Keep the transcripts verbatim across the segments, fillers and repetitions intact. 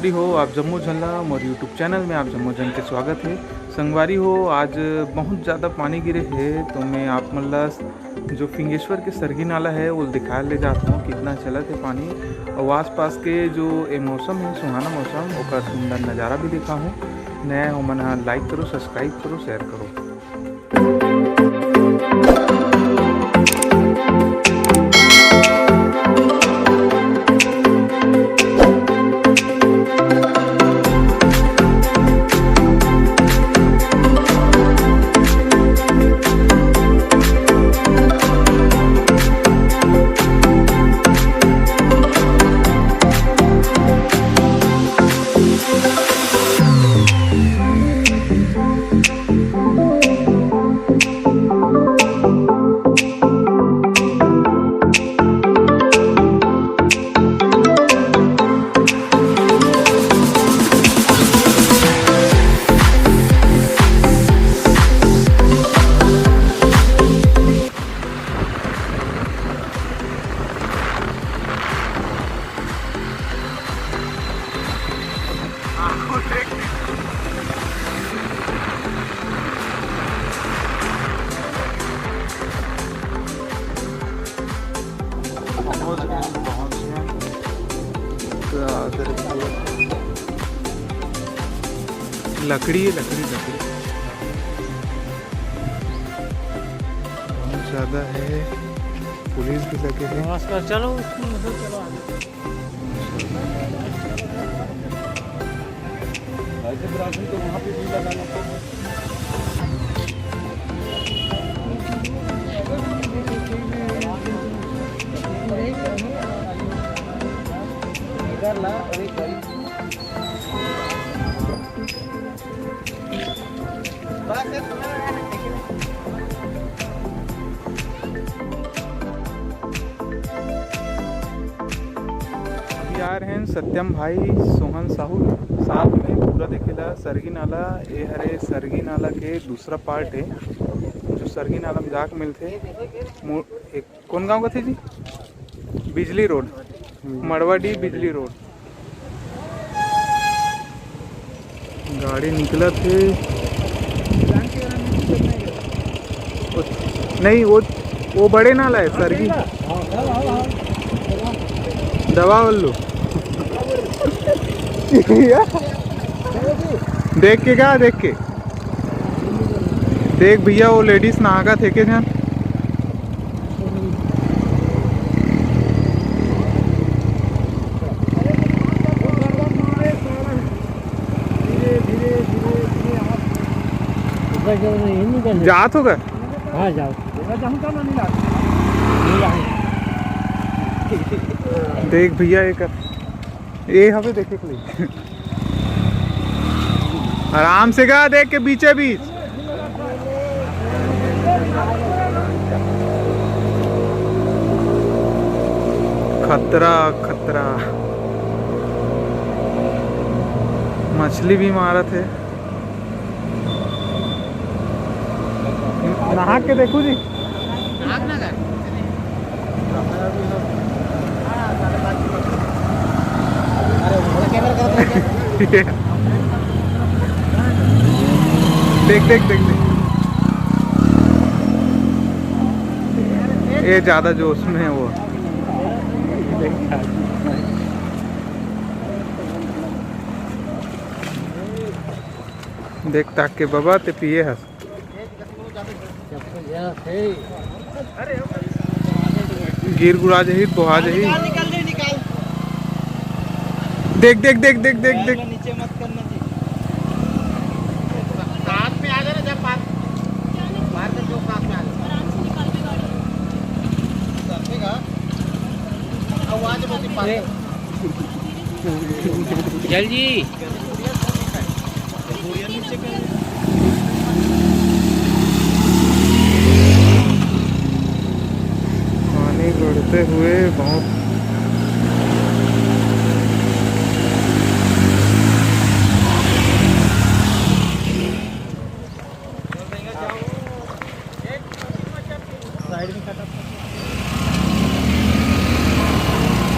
संगवारी हो, आप जम्मो झन ला मोर YouTube चैनल में आप जम्मो झन के स्वागत हे। संगवारी हो, आज बहुत ज़्यादा पानी गिरे हे, तो मैं आप मन ला जो फिंगेश्वर के सरगी नाला हे, वो दिखाए ले जात हूँ, कितना चलत हे पानी। और आसपास के जो ए मौसम हे, सुहाना मौसम, ओकर सुंदर नज़ारा भी दिखाहूँ। नया हो मन ह, like करो, subscribe करो, share करो। लकड़ी है, लकड़ी, लकड़ी बहुत ज़्यादा है। पुलिस भी लगे हैं। नमस्कार, चलो, चलो आगे। वैसे तो वहाँ पे भी लगाना था। इधर ला, अरे भाई। अभी आ रहे हैं सत्यम भाई, सोहन साहू, साथ में पूरा देखेला सरगी नाला। ये हरे सरगी नाला के दूसरा पार्ट है, जो सरगी नाला में जाके मिलते। मो-, एक कौन गांव का थे जी? बिजली रोड, मड़वाडीह बिजली रोड। गाड़ी निकलत हे। वो, नहीं, वो, वो बड़े नाला है सरगी। दवा उल्लू। देख के क्या, देख के। देख भैया, वो लेडीज नहागत हे के झन। जात हो का? हाँ, जाओ। देख भैया, एक ये हवे देखे के लिए। आराम से गा, देख के बीचे बीच। खतरा, खतरा। मछली भी मारत हे। नहा के देखू जी। देख, देख, देख, देख। ये ज्यादा जोश में है वो। देख ताक के बाबा, ते पिए हस। गिर गुरा जही, बोहा जही। निकाल, निकाल, निकाल। देख, देख, देख, देख, देख, देख। नीचे मत करना जी। साथ में आ जाना जब पार, पार कर जो साथ में आ जाना। आराम से निकाल के गाड़ी। आवाज बहुत ही पार। जल जी। पानी बढ़ते हुए बहुत। साइड में कटा।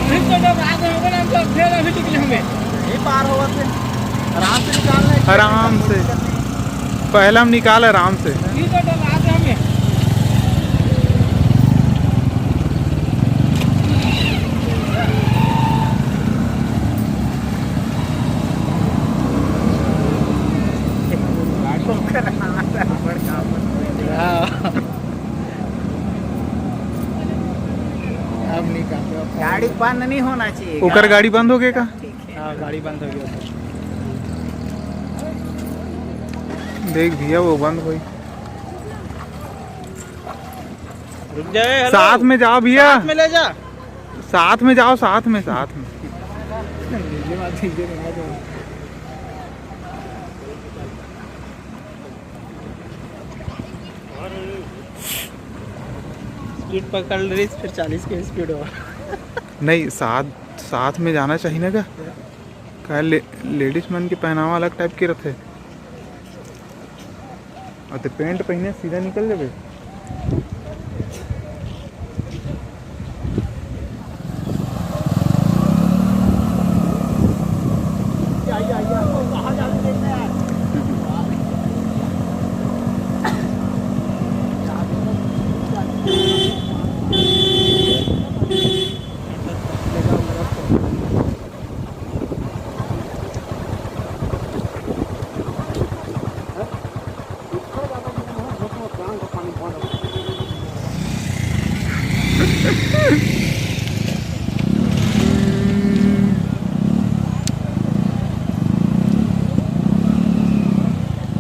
अभी तो जब आगे होगा ना, हम तो फेर अभी निकले हमें। ये पार होगा। आराम से, पहला में निकाल आराम से। अब नहीं काटो, अब गाड़ी बंद नहीं होना चाहिए। ओकर गाड़ी बंद हो गए का? ठीक है। हाँ, गाड़ी बंद हो गया। देख भैया, वो बंद हुई। रुक जाए, hello। साथ में जाओ भैया। साथ में ले जा। साथ में जाओ, साथ में, साथ में। स्पीड पकड़ रही, फिर चालीस के स्पीड हो। नहीं, साथ, साथ में जाना चाहिए ना का? का ले, लेडीज मन के पहनावा अलग टाइप के रथे। अउ ते पैंट पहिने सीधा निकल जाबे।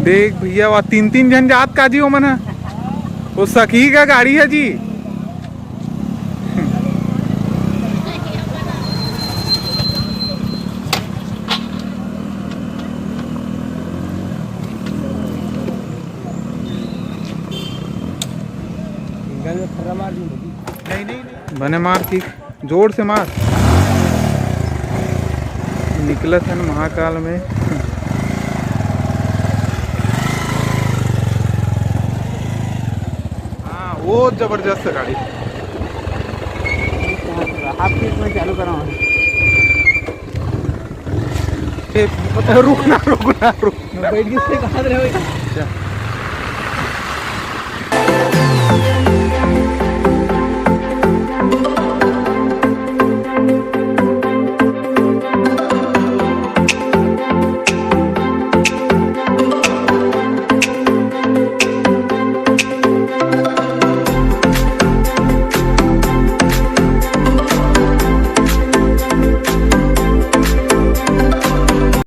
देख भैया, वह तीन तीन झन जात का जी, ओमन ह। वो सखी का गाड़ी है जी। बने मार की, जोर से मार। निकलत हन महाकाल में। हाँ, वो जबरदस्त गाड़ी। हाफ स्पीड में चालू करा हूँ। ए, रुक ना, रुक ना, रुक। मैं बैठ के से कहा रहे हो?